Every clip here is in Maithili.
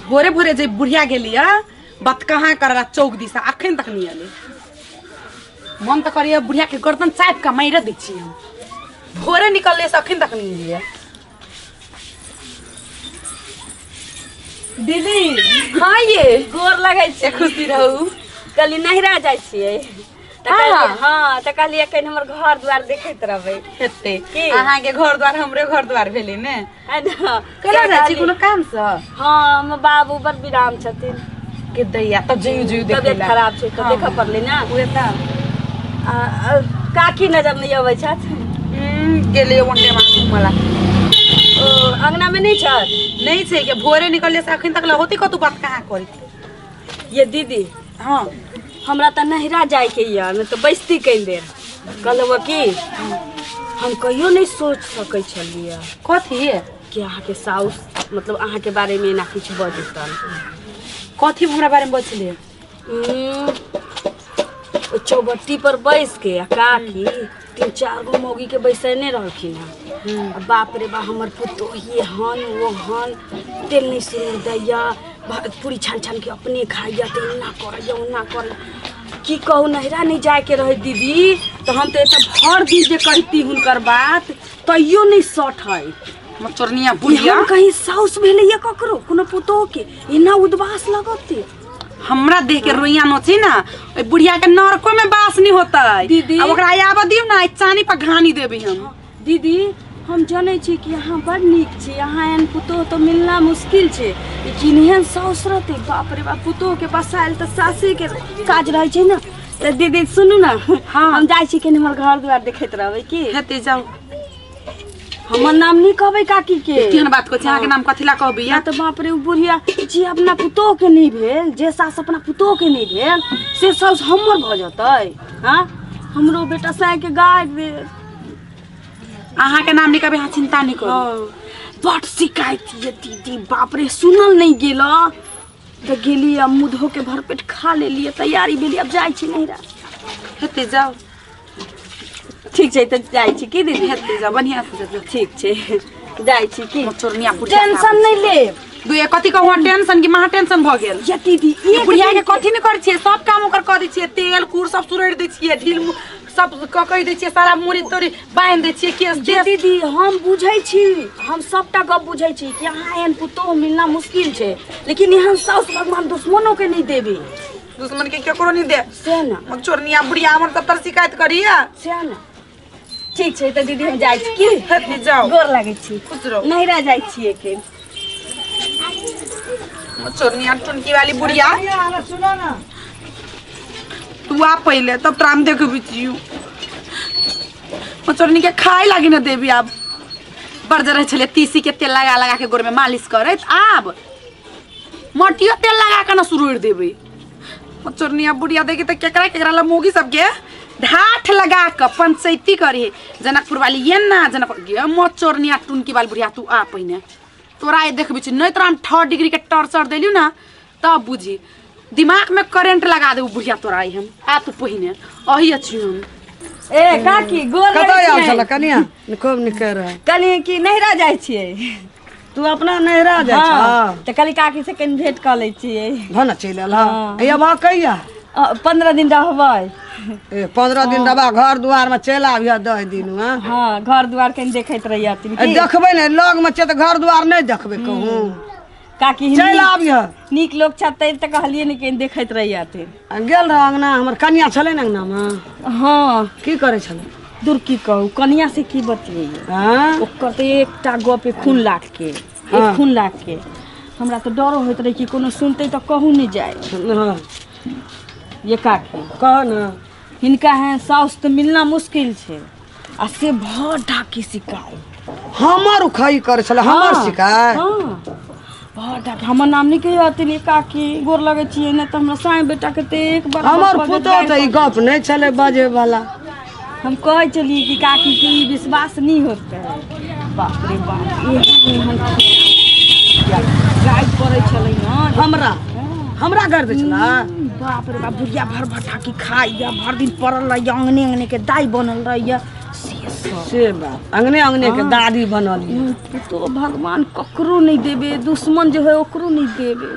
भोरे भोरे जे बुढ़िया गेली है बात कहाँ करला चौक दिशा अखन तक नहीं अले मन तऽ करैया बुढ़िया के गर्दन चापि कऽ मारि दै छी हम भोरे निकलले से अखन तक नहीं एलियै। दीदी। हाँ ये गोर लगै छी। खुशी रहू। कहली नैहरा जाइ छियै तऽ हाँ। कहलियै, हाँ तऽ कहलियै कनि हमर घर दुआर देखैत रहबै। हेतै। की? अहाँके घर द्वार हमरे घर द्वार भेलै ने। है ने? केना जाइ छी कोनो काम से? हाँ, हमर बाबू बड़ विराम छथिन। के दैया तब जइयो जइयो देखै तबियत ला। खराब छै तऽ हाँ। देखऽ पड़लै ने। उहे तऽ। आ, काकी नजर नहि अबै छथि? गेलै ओन्ने मार घूमऽ ला। ओ अंगना में नहि छथि? नहीं छै के भोरे निकलले से अखन तक ला होती कतू बात कहाँ करी। ये दीदी। हाँ। हमरा तऽ नैहरा जाइके यऽ, नहि तऽ बैसती कनि देर। कहलहुँ कि हम कहियो नहि सोच सकै छलियै। कथी? कि अहाँके साउस मतलब अहाँके बारेमे एना किछु बजतन। कथी हमरा बारेमे बजले? ओ चौबट्टी पर बैस के आ काकी तीन चार गो मौगी के बैसेने रहलखिन हँ। आ बाप रे बा, हमर पुतोही हन ओ हन तेल नहीं सिर दैया, पूरी छान छान के अपने खाइया, तऽ एना करैया ओना करैया। की कहू, नैहरा नहीं जायके रहे दीदी तऽ हम तऽ एतऽ भर दिन जे कहती हुनकर बात तैयो नहीं सट है। मचोरनिया बुढ़िया। हम कहीं साउस भेलैया ककरो कोनो पुतोह के एना उदबास लगते। हमरा देख के रोइया नोची ना, ओइ बुढ़िया के नरको में बास नहीं होतै। दीदी। अब ओकरा आबऽ दियौ ना, आइ चानी पर घानी देबै हम। दीदी हम जनै छी कि अहाँ बड़ नीक छी, अहाँ एहन पुतोह तऽ मिलना मुश्किल छै, लेकिन एहन साउस रहतै बाप रे बाप, पुतोह के बसायल तऽ सासे के काज रहै छै ने। तऽ दीदी सुनू ने। हाँ। हम जाइ छी कनि हमर घर दुआर देखैत रहबै की? हेतै, जाउ। हमर नाम नहि कहबै काकी के। केहन बात कहै छी, अहाँके नाम कथी ला कहबै? या तऽ बाप रे, ओ बुढ़िया जे अपना पुतोह के नहि भेल, जे सास अपना पुतोह के नहि भेल से सास हमर भऽ जेतै। हाँ, हमरो बेटा साँय के गारि देत। अहाँके नाम नहि कहबै, अहाँ चिंता नहि करू। हाँ, बड शिकायत ये दीदी, बाप रे सुनल नहि गेल। तऽ गेली आ मुँह धो के भरपेट खा लेलियै, तैयारी भेली, आब जाइ छी नैहरा। हेतै, जाउ। ठीक छै तऽ जाइ छी की दीदी? हेतै, जाउ, बढ़िआँ से जाउ। ठीक छै, जाइ छी की? मचोरनिया बुढ़िया। टेंशन नहि लेब। दुए कथी कहू, टेंशन की महा टेंशन भऽ गेल। ये दीदी, ई एक बुढ़िया के दिन कथी नहि करै छियै, सब काम ओकर कऽ दै छियै, तेल कूर सब सुरैर दै छियै, ढील सब कऽ कहि दै छियै, सारा मुड़ी तोड़ी बान्हि दै छियै, केस ये तेस। दीदी हम बुझै छी, हम सबटा गप बुझै छी कि अहाँ एहन पुतोह मिलना मुश्किल छै, लेकिन एहन साउस भगवान दुश्मनो के नहि देबे। दुश्मन के केकरो नहीं दे। से ना। मचोरनिया बुढ़िया हमर कतर शिकायत करिया। से ना। ठीक छै तऽ दीदी हम जाइ छी की? हेतै, जाउ। गोर लागै छी। खुश रहू। नैहरा जाइ छी एखन। मचोरनिया टुनकी वाली बुढ़िया। सुनो ना। तू आ पहले तब तोरा हम देखबी छियौ। मचोरनी के खाय लागी ना देबी। आब बड़ जरे छलै तीसी के तेल लगा लगा के गोर में मालिश करैत, आब मटियो तेल लगा के ना सुरुर देबै। मचोरनिया बुढ़िया देखी तऽ केकरा केकरा ला मोगी सबके ढाठ लगा के पंचैती करी जनकपुर वाली ये ना जनकपुर गे। मचोरनिया टुनकी वाली बुढ़िया, तू आ पहिने, तोरा ये देखबी छी, नहीं तोरा हम थर्ड डिग्री के टॉर्चर देलियौ ना तब बुझी दिमाग में करंट लगा देबू बुढ़िया तोरा। आई हम, आ तू पहिने, अही अछि हम। ए काकी गोर कतऽ लगै आयल छियै। छल कनिया? खूब निके रह। कहलियै कि नैहरा जाइ छियै। तू अपना नैहरा जाइ हाँ, छह? तऽ कहली काकी से कनि भेंट कऽ लै छियै। भन चलि एल। हाँ। हँ, अयबा कहिया? 15 दिन रहबै। ए 15 दिन रहबा, घर दुआर में चलि आबिह 10 दिन में। हाँ, घर दुआर कनि देखैत रहियथिन। ए, की? देखबै ने, लग में छै तऽ घर दुआर नहि देखबै कहूँ? काकी चलि नीक- आबिह। नीक लोक छथि तऽ कहलियै ने कनि देखैत रहियथिन। आ गेल रह अंगना, हमर कनिया छलै ने अंगना में? हाँ। की करै छलै? दूर की कहू, कनिया से की बतियैयै। हाँ? ओकर तऽ एकटा गप खून लाख के। हाँ। एक खून लाख के हमरा तऽ डरो होइत रहै कि कोनो सुनतै तऽ कहूँ नहि जाय। हाँ। ये काकी। कह ने। हिनका है साउस तऽ मिलना मुश्किल छै, आ से भर ढाकी शिकायत। हमर उखई करै छलै हमर हाँ, शिकायत? हाँ, भर ढाकी। हमर नाम नहि कहियो हथिन। ये काकी गोर लगै छियै, नहि तऽ हमरा साँय बेटा के तऽ एक बार हमर गप पुतोह तऽ ई गप नहि छलै बजै वाला। हम कहै छलियै कि काकी के ई विश्वास नहि होतै। बाप रे बाप, एहन एहन गाय पड़ै छलै ने। हमरा हमरा कर दै छलै? बाप रे बाप, बुढ़िया भर भर ढाकी खाइया, भर दिन पड़ल रहैया, अंगने अंगने के दाइ बनल रहैया, से सब। से बात अंगने अंगने के दादी बनल ये। पुतोह भगवान ककरो नहीं देबे, दुश्मन जे होय ओकरो नहीं देबे।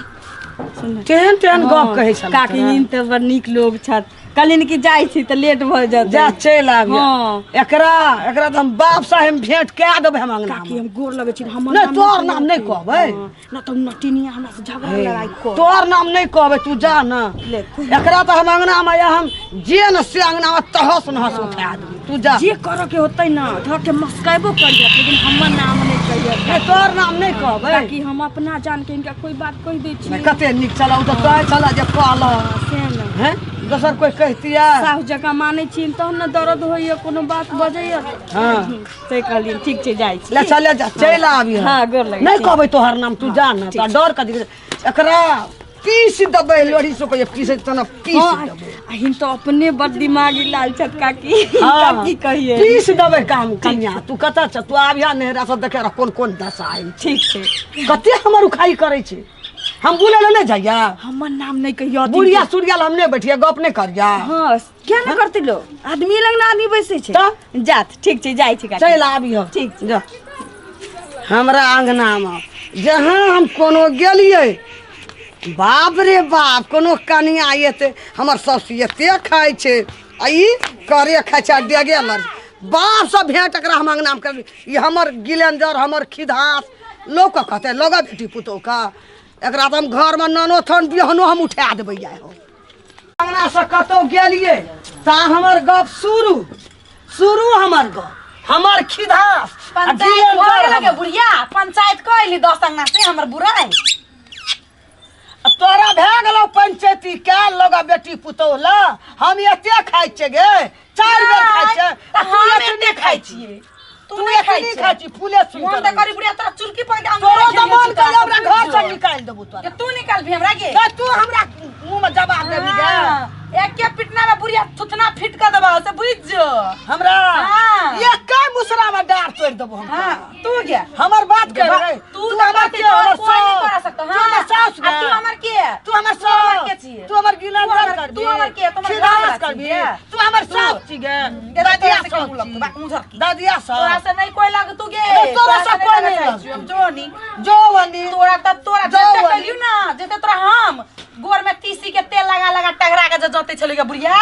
तेहन तेहन गप कहै छल। काकी इन तऽ बड़ नीक लोग छथि। कहलियनि कि जाइ छी तऽ लेट भऽ जायत। जा चलि आबि। हँ। एकरा एकरा तऽ हम बाप साहेब भेंट कए देबै हम अंगना। काकी हम गोर लगै छी, हमर नहि, तोहर नाम नहि कहबै। हँ, नहि तऽ नटिनिया हमरा से झगड़ा लड़ाई कर। तोहर नाम नहि कहबै, तू जा ने। ले। एकरा तऽ हम अंगना मे हम जे ने से अंगना मे तहस नहस उठा देबै, तू जा। जे करऽ के होतै ने धऽ के मस्कैबो करियत, लेकिन हमर नाम नहि कहियत। नहि, तोहर नाम नहि कहबै। काकी हम अपना जान के हिनका कोई बात कहि दै छी। नहि, कते नीक छल ओ तऽ कहै छल जे कहलक। से ने। हैं, दोसर कोइ कहितियै? साहु जकाँ मानै छी तहन ने दर्द होइए कोनो बात बजैए। हँ। से कहलियै, ठीक छै जाइ छी। ले चले जा, चलि आबी। हँ, गोर लगै नहि छी। कहबै तोहर नाम, तू जा ने। तोरा डर कथी? एकरा पीस देबै लोढ़ी से, कहियो पीसै तना पीस हँ, देबै। आ हिन तऽ अपने बड़ दिमागी लाल छथि काकी, हिनका की कहियै। पीस देबै काम कन्या। तू कतऽ छ? तू आबिया नहिरा सब देखे रह कोन कोन दशा आयल। ठीक छै। कते हमर उखाई करै छै, हम बुलै लए नहि जाइया। हमर नाम नहि कहियो। बुढ़िया सुरिया लए हम नहि बैठिया, गप नहि करिया। हँ, किया नहि करतै लोग? आदमी लग ने आदमी बैसै छै। तऽ? जात ठीक छै, जाइ छी काकी। चलि आबिह। ठीक छै। जा। हमरा अङ्गनामे जहाँ हम कोनो गेलियै, बाप रे बाप, कोनो कनिया एते हमर साउस एते खाइ छै आ ई करे खाइ छै आ डेगे लड़ बापसँ भेँट। एकरा हम अङ्गनामे करबै, ई हमर गिलेंजर हमर खिधास लोकके कहतै लगऽ बेटी पुतोहके। एकरा तऽ हम घरमे नानो थन बिहनो हम उठा देबै। आइ हम अङ्गनासँ कतहु गेलियै ता हमर गप शुरू शुरू, हमर गप हमर खिधास आ पंचायत गिलेंजर भऽ गेल हमर। बुढ़िया, पंचायत कऽ एली 10 अंगना से हमर बुराइ। आ तोरा भए गेलौ पंचायती कए लगा बेटी पुतोह ल। हम एते खाइ छियै गे, 4 बेर खाइ छियै आ तऽ तू हम एतनी एते खाइ खाइ छी छियै, तू तू नहि खाइ एतनी छियै। खाइ छी, फूले सुनि मन तऽ करी बुढ़िया तोरा चुरकी पकड़ के तोरो अंगना तऽ मन करी हमरा घर से निकालि देबू तोरा। तू निकालबी हमरा गे? तऽ तू हमरा मुँह मे जवाब देबी गे? हाँ, एके पिटना में बुढ़िया थुथना फिट कर देबा से बुझ जो। हमरा हाँ। एके मुसरा मे डार तोड़ि देबो हम। हाँ, तू गे हमर बात कर रे। तू तू तऽ हमर बात के? हमर कोई नहीं सास। कर सकता। तू हमर सास आ गे। तू हमर के? तू हमर तू हमर सास के छियै? तू हमर गिलन तू हमर- करबी, तू हमर के? तू हमर खिदास घरवाला करबी। छियै। तू हमर सास छी गे, गे, दादिया तोरा से सास के मुँह लगतौ, छी। बा, मुँह झरकी। दादिया तोरा सास। से नहीं कोई लग तू गे। नहीं, तोरा से कोई नहीं लगै लगतौ। छियौ, हम जो नी जो वनी तोरा तऽ तोरा जो जते वनी। कहियौ ना, जते तोरा हम गोर में तीसी के तेल लगा लगा टघरा के जे जते छलै गे बुढ़िया,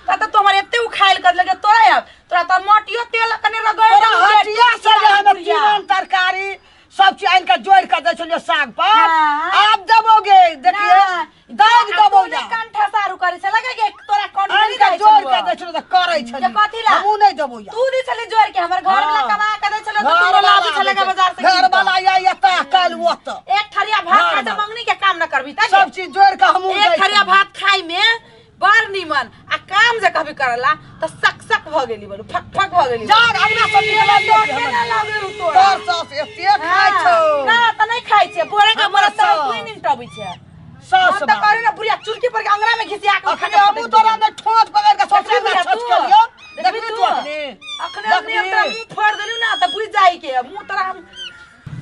तते तो हमर एते उखाइल कर लगे तोरा। आब तोरा तऽ मटियो तेल कने रगड़ तोरा देलहुँ गे, हटिया से जे हमे बुढ़िया। तीमन तरकारी सब चीज आनि के जोड़ि के दै छलियै साग पर, हाँ। आब देबोगे देखिए ना, दाग आ देबो तू जा नहि कंठा सारू करै छै लगे गे तोरा कंठ आनि नहि के दै जोड़ि के छलौ। दै छलियै तऽ करै छलियै। कथी ला? हमहूँ नहि देबो या। तू दै छली जोड़ के, हमर घर वाला हाँ। कमा के दै छलै तऽ घर तू वाला लाबै छलै गे बाजार से घर कीन कऽ। वाला या एतऽ काल्हि ओतऽ। एक थरिया भात घर खाइ तऽ वाला। मंगनी के काम न करबी तऽ सब चीज जोड़ि के हमहूँ एक दै थरिया छलियै। भात खाइ में बड़ निमन आ काम जे कभी करला तऽ सक सक भऽ गेली, बोलू फक फक भऽ गेली। जा अंगना से निकलल लोके नहि ना लागे उ तोरा। तोर सास एते खाइ छौ। ना तऽ नहि खाइ छै, बोरे के हमर मरत तऽ सास। कोई नहीं टबै छै। सास हम तऽ करे ना बुढ़िया चुरकी पर के अंगना में घिसिया के अखने हमहूँ तोरा ने ठोंच पकड़ के देखबी सोचले बुढ़िया छछ तू? के लियो। देखबी देखबी तू? तू अखने? अखने अपने देखबी? तोरा मुंह फोड़ देलू ना तऽ बुझ जाई के मुंह तोरा हम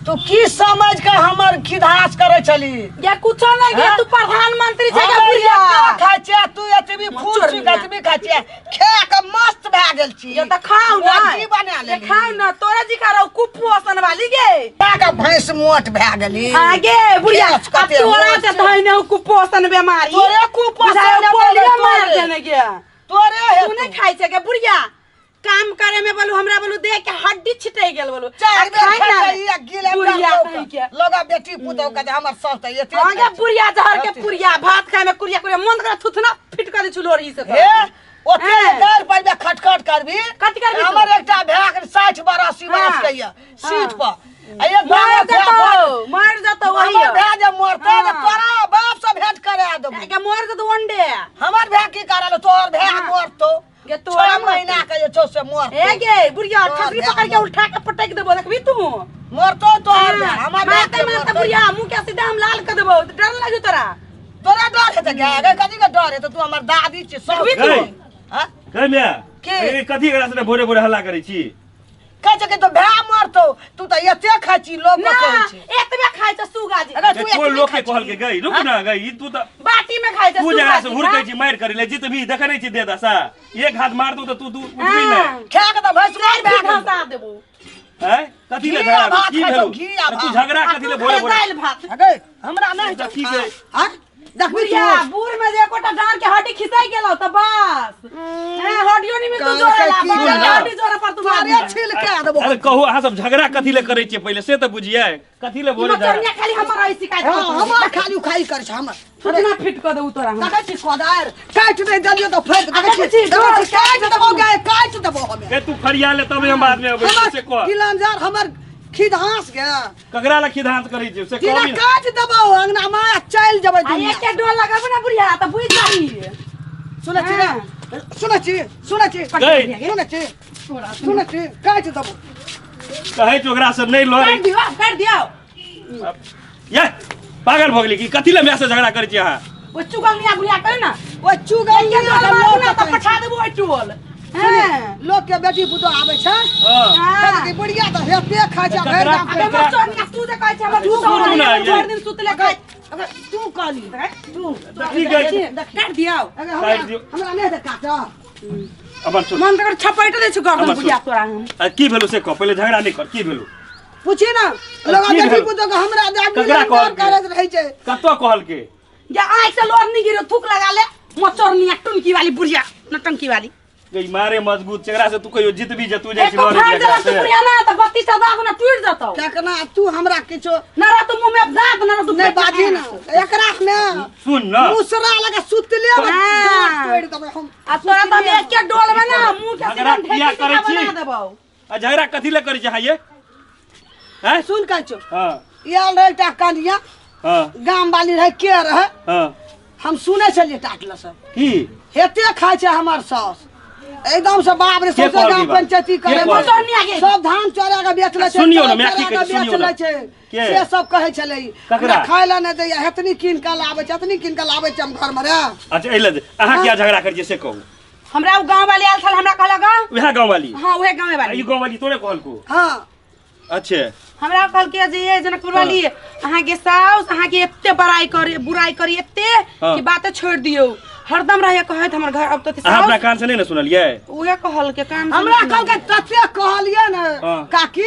तू की समझ के हमर खिधास करे छली? या कुछो नहीं गे। हैं? तू प्रधानमंत्री छै गे हम बुढ़िया। एते खाइ छियै, तू एतबी फूल चोरनी छी, एतबी खाइ छियै, खा के मस्त भए गेल छी। ये तऽ खाउ ना। मोटी बना ये लेली। खाउ ना, तोरा जी खा रहो कुपोषण वाली गे। खा के भैंस मोट भए गेली। आगे बुढ़िया खेस अब कते तोरा मोट से छै। धइने हो कुपोषण बीमारी। तोरे कुपोषण बुझाइ हेतौ पोलियो रे, मार तोरे। देने गे। तोरे तू हेतौ। नहीं खाइ छै गे बुढ़िया, काम करे में बोलू हमरा बोलू देख के हड्डी छिटै गेल बोलू। चारि आ बेर खाइ ना खाइ छै, ई गिल बुढ़िया कहीं के। लोगा बेटी पुतहु के जे हमर सास तऽ एते आगे खाइ छै। बुढ़िया जहर के एते। पुरिया भात खाय में कुरिया कुरिया मन करे थुथना फिट कर दै छु लोरी से। हे ओते हैं। गारि पाड़बे खटखट करबी। कथी करबी तू? हमर एकटा भाय के 60 बरस 80 बरस हाँ। के ये सीट पर आ एक मर भाय जतौ, मर जतौ वही। हमर भाय जे मरतै तऽ हाँ। तोरा बाप से भेंट करा देबौ। के मर जतौ अंडे। हमर भाय की करल? तोहर भाय हाँ। मरतौ गे तोरा 6 मरतौ। महीना के जे छौ से मरतौ। ए गे बुढ़िया तोहर ठकरी भाय पकड़ के मरतौ। उठा के पटक देबो, देखबी तू? मरतौ तोहर भाय, हमर भाय मारते के मारते मरतौ। बुढ़िया मुंह के सीधा हम लाल कर देबो, डर लागू तोरा? तोरा डर हेतै गे? गे कथी के डर हेतै? तू हमर दादी छी सब। देखबी तू? गै। हाँ? गै माय। के? ए, कथी एकरा से भोरे भोरे हल्ला करै छी? कहै छै कि तो भाय मरतौ। रहतौ तू तऽ एते खाइ छी लोक ना कहै छै एतबे खाइ छै सुगा जी अगर तू कोन एतबे लोक के खाइ छी कहल के गई रुक ना गई ई तू तऽ बाटी में खाइ छै तू सुगा जगह से जी हुड़कै छी मारि करी ले जीत भी देखै नहि छी दे दशा एक हाथ मार दू तऽ तू तू उठबी नहि खा के तऽ भैंस चारि भए फीट गेलौ। हंसा देबो हैं कथी ले घी आ झगड़ा भात की खाइ छौ, भेलौ घी आ अरे तू भात। झगड़ा आ कथी तू ले भोरे खाइ भोरे दालि भात अगे हमरा नहि तऽ ठीक है। हां देखबी बुढ़िया तू बूढ़ में जे एकोटा डाँड़ के हड्डी खिसाई गेलौ तऽ बस हैं हड्डियो नहीं मिलतौ कान जोड़े ला के की बस भेलौ? हड्डी जोड़े पर तू तोरे छिल के देबो अरे कहू अहाँ सब झगड़ा कथी ले करै छियै पहिले से तऽ बुझियै कथी ले भोरे झगड़ा मचरनिया खाली हमर आई शिकायत हां करतौ। हमर खाली उखाई कर छै हमर थुथना फिट कऽ देबू तोरा हम देखै छी कोदार काटि नहि देलियौ तऽ फाटि आ देखै देखै छी छी, देखै छी डोर काटि देबो गे काटि देबो हमे ए तू फरिया ले तबे हम बाद में अबै छियै, से हमर कह गिलंजर हमर खिदहास गे ककरा लए खिधांत करै छियै से दिना कहबी ने। काटि देबो अंगना में आ चलि जेबै आ दुनिया एके डोल लगाबू ना बुढ़िया तऽ बुझि जाही सुनै छी ने सुनै छी सुनै छी गई। सुनै छी सुनै छी काटि देबो कहै छी ओकरा से नहि लड़ै काटि दियौ काटि दियौ ये पागल भऽ गेली की कथी लए माय से झगड़ा करै छी अहाँ ओ चुगलनिया बुढ़िया कहे ना ओ चुगल एके डोल मारबू ना तऽ पठा देबू ओहि टोल हैं लोक के बेटी पुतोह आबै छै हँ कहै कि बुढ़िया तऽ हेते खाइ छै भरि गाम अबे मचरनिया तू जे कहै छै हमर तू सुतल सुन ना, ये। भरि दिन सुतले खाइ अगर तू कहली तू की कहै छी काटि दियौ अगर हमरा काटि दियौ। हमरा नहि हेतै काटऽ अपन सुन मन तऽ छपैट दै छै गर्दन हमर बुढ़िया तोरा हम आ, की भेलौ से कह पहिले झगड़ा नहि कर की भेलौ पूछी ना लोग की बेटी भेल? पुतोह के हमरा आदमी ककरा कहलकै? करैत रहै छै कतऽ कहलकै या आँखि से लोर नहीं गिरो थूक लगा ले मचरनिया टुनकी वाली बुढ़िया नटंकी वाली गई मारे मजबूत चेहरा से तू कहियो जीतबी जे तू जाइ छी एको लड़े फाड़ एकरा देलक तू से। बुढ़िया ना तऽ बत्तीस टा दाग ना टूट जतौ केकना तू हमरा किछो ना रह तू मुंह में दांत ना रह तू नहीं बाजी ना एकरा में सुन ना मुसरा लगा सुतले में हाँ। दाँत तोड़ि देबै हम आ तोरा तऽ हम एके डोल में ना मुंह के झगड़ा सीधा किया ढेकी करै जकाँ छी? बना देबौ आ झगड़ा कथी ले करै छी अहाँ ये हैं सुन कहै छौ हाँ आयल रहै एकटा कनिया हाँ गाम वाली रहै के रहै हाँ हम सुनै छलियै टाटल सब की हेते खाइ छै हमर साउस एकदम से बाप रे के सौंसे कहलकै गाम बात? पंचायती के करे कहलकै? सब धान चोरा के बेच लै छै सुनियौ ने, चाउर मैं की चोरा कहै के छी, सुनियौ बेच ने। लै छै के? से सब कहै छलै ककरा? हमरा खाय लए नहि दैया हेतनी कीन के लाबै छै एतनी कीन के लाबै छै हम घर मे रे अच्छा एहि लए अहाँ किया झगड़ा करियै से कहू हमरा उ गांव वाली आयल छल हमरा कहलक हँ उएह गाँव वाली हाँ उहे गांवे आ वाली ई गाँव वाली तोरे कहलको हाँ अच्छे हमरा कहलकै जे ये जनकपुर वाली अहाँके साउस अहाँके एते बड़ाई करे बुराई करी एते हाँ। कि बाते छोड़ दियौ हरदम रहे कहैत हमर घर अब तऽ अहाँ अपना साउस कान से नहि ने सुनलियै उहे कहलकै कान से हमरा नहि कहलकै तते कहलियै ने हाँ। काकी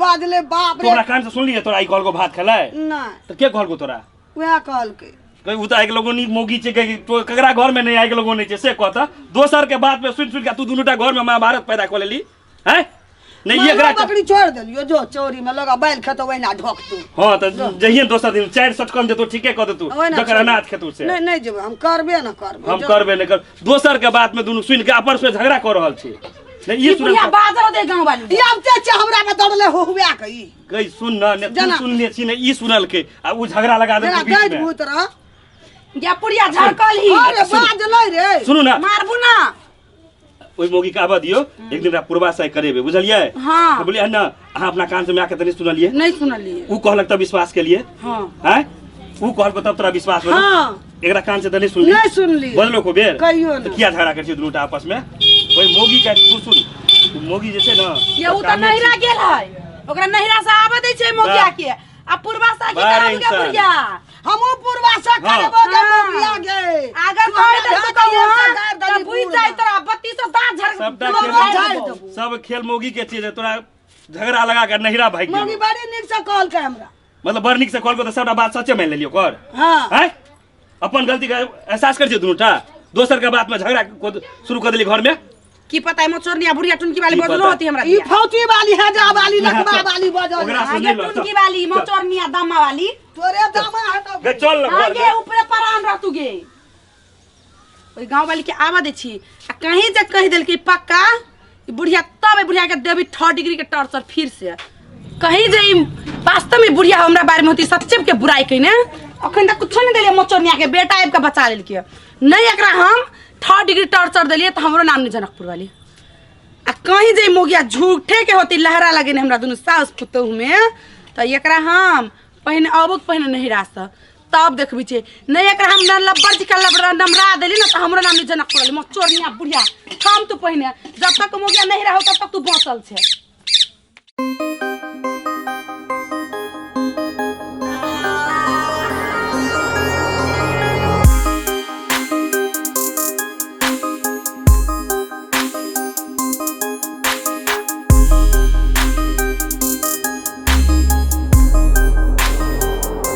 बाजले बाप तू रे हमरा कान से सुनलियै तोरा ई कहलको भात खेलै नहि तऽ के कहलको तोरा उएह कहलकै कही उ तऽ आगि लगौनी मौगी छै कही तो ककरा घर में नहि आगि लगौने छै से कहता दोसर के बात पे सुनि सुनि के तू दुनूटा घर में महाभारत पैदा कऽ लेली हैं नहि एकरा मालो बकरी छोड़ देलियो जो चोरी में लगा बैल खेतो वहिना ढोकतू हाँ तऽ जहिये दोसर दिन चारि सटकन देतौ ठीके कऽ देतौ ओहिना जकर छोड़। अनाज खेतौ से नहीं नहीं जेबै हम करबे न करबै हम जो। करबे नहि कर दोसर के बात में दुनू सुनि के आपस में झगड़ा कऽ रहल छी नहि ई ई बुढ़िया सुनल बाजल दे गांव वाली ई आबते छै हमरा पे दौड़ले हो हुआ के ई गई सुन न ने तू जेना- सुनले छी ने ई सुनलकै आ उ झगड़ा लगा जेना देलकै बीच गैद में भूत रह या पुड़िया झड़कल ही अरे बाजलै रे सुनू ना मारबू ना ओहि मौगी के आबऽ दियौ एक दिन पूर्वा से करेबै बुझलियै हाँ। तऽ बोलियै ने अहाँ अपना कान से माय के तनी सुनलियै नहीं सुनलियै उ कहलक तब विश्वास के लिए हाँ हैं उ कहलक तब तोरा विश्वास भेलौ हाँ एकरा कान से तऽ नहीं सुनली नहीं सुनली बजलो को बेर कहियो तऽ ना। किया झगड़ा करै छियै दुनूटा आपस में ओहि मौगी के तू सुन उ मौगी जे छै ने ये उ तऽ नहिरा गेल है ओकरा नहिरा से आबऽ दै छै मौगिया के आ पूर्वा सा की बाहर कराबू के इंसान। बुढ़िया हमहूँ पूर्वा से हाँ। करबो गे हाँ। मौगिया गे अगर तू कह हमरा दे तो झाड़ कहू से हाँ गारि तऽ देली बुझि बूढ़ जाइ में। तोरा बत्ती से दाँत झड़ सबटा पूरा खेल झाड़ि झाड़ि देबौ। सब खेल मौगी के चीज है तोरा झगड़ा लगा के नहिरा भागि मौगी गेलौ बड़ी नीक से कहलकै हमरा मतलब बड़ नीक से कहलको तऽ सबटा बात सचे मानि लेलियो कर हाँ हैं अपन गलती के एहसास कर छियै दुनूटा दोसर के बात में झगड़ा शुरू कर देली घर में की पता है मोचोरनिया बुढ़िया टुनकी वाली की बजलो पता? होती हमरा ई फौती वाली हेजा वाली लखबा वाली बजल ओकरा से आगे नहीं लड़, टुनकी चल। वाली मोचोरनिया दामा वाली तोरे दामा हटो गे चल ना घर आगे गे। ऊपरे परान रह तू गे ओहि गाँव वाली के आवा दै छी आ कहीं जे कहि देलकै पक्का ई बुढ़िया तब ई बुढ़िया के देबी थर्ड डिग्री के टॉर्चर फिर से कहीं जे ई वास्तव में बुढ़िया हमरा बारे में होती सच्चे के बुराई कहिने अखन तक कुछो नहीं देलियै मोचोरनिया के बेटा आबि के बचा लेलकै नहीं एकरा हम थर्ड डिग्री टॉर्चर देलियै तऽ हमरो नाम नहीं जनकपुर वाली आ कहीं जे मोगिया झूठे के होती लहरा लगेने हमरा दुनू सास पुतोह में तऽ एकरा हम पहिने अबो के पहिने नहिरासँ तब देखबी छै नहीं एकरा हम न लब्बर जी का लबड़ा नमरा देली ना तऽ हमरो नाम नहीं जनकपुर वाली मोचोरनिया बुढ़िया थम तू पहिने जब तक मोगिया नहीं रहो तब तक तू बचल छै।